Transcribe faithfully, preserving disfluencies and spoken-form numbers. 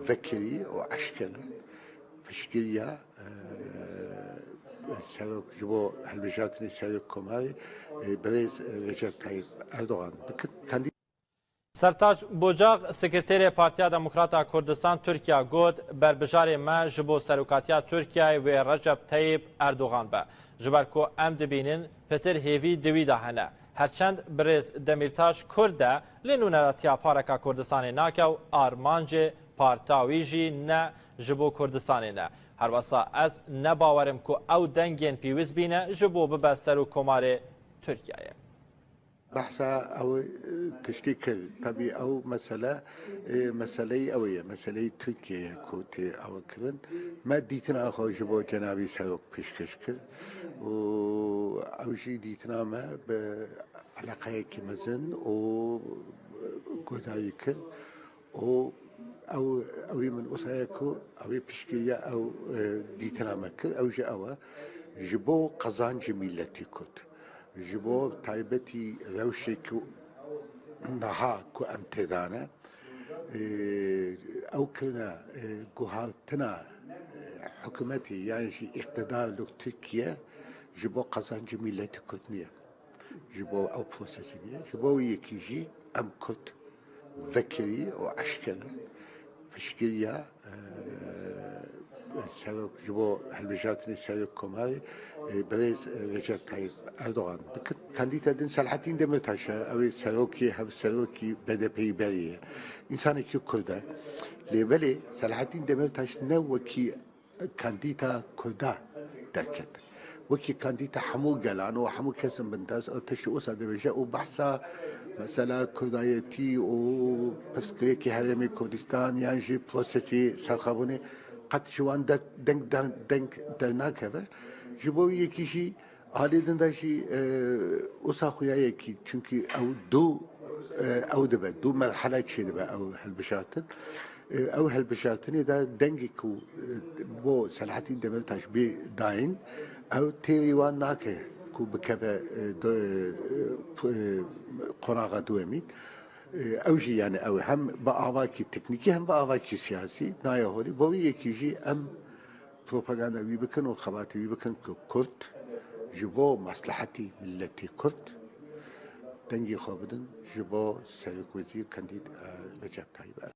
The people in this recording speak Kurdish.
vekirî û eşkere piştgiriya, e, serok, ji bo hilbijartinê serok komarê, e, birêz Recep Tayyip Erdogan bikin. Kandîd- Sertaç Bocak, sekreterê Partiya Demokrata Kurdistan Tirkiye got, berbijarê me ji bo serokatiya Tirkiyeyê wê Recep Tayyip Erdogan be. Ji ber ku em dibînin pitir hêvî di wî de hene. Herçend birêz Demîrtaş Kurd e, lê nûneratiya pareka Kurdistanê nake û armancê parta wî jî ne ji bo Kurdistanê ne. Herwesa ez ne bawer im ku ew dengên pîwiz bîne ji bo bibe serokkomarê Tirkiyeyê. Behsa ew, e, tiştî kir. Tebî ew mesele, e, meseleyî ew ye, meseleyî Tirkiyeyê ku tê ew kirin. Me dîtina xwe ji bo cenabî serok pêşkeş kir û ew jî dîtina me bi eleqeyekî mezin û guhdarî kir û ew, ewî min wisa ye ku ewî piştgiriya ew, e, dîtina me kir. Ew jî ew e, ji bo qezancê mîletî Kurd, ji bo taybetî rewşê ku niha ku em têdane, e, ew kirine, e, guhartina, e, hikûmetê yan jî îqtidar li Tirkiye ji bo qezancê mîletî Kurd niye. Ji bo ew prosesê niye. Ji bo wî yekî jî em Kurd vekirî û eşkere piştgiriya, e, serok, ji bo hilbijartinê serok komarê, e, birêz, e, Recep Tayyip Erdogan bikin. Kandîda din Selahattin Demirtaş e, ew ê serokê, hevserokî B D P'yê berê ye. Însanekî Kurd e. Lê belê Selahattin Demirtaş ne wekî kandîda Kurda derket. Wekî kandîda hemû gelan û hemû kesin bin dest, ew tiştî wisa dibêje û behsa mesela Kurdayetî û pirsgirêkê Herêmê Kurdistan yan jî prosesê serxwebûnê qet ji wan de-, deng, deng, deng dernakeve. Ji bo wî yekî jî alî din de jî, e, wisa xuya yekî, çunkî ew du, e, ew dibe, du merhele çêdibe ew hilbijartin. E, ew hilbijartinê de dengê ku, e, bo Selahattin Demirtaş bê dayîn, ew têrî wan nake ku bikeve, e, do-, e, p-, e, qonaxa duwemîn. E, ew jî yani ew hem bi avakî teknîkî hem bi avakî siyasî nayê holê. Bo wî yekî jî em propaganda wî bikin û xebatê wî bikin ku Kurd ji bo meslehetî miletî Kurd dengê xwe bidin ji bo serokwezîr kandîd, e, Recep Tayyip Erdogan.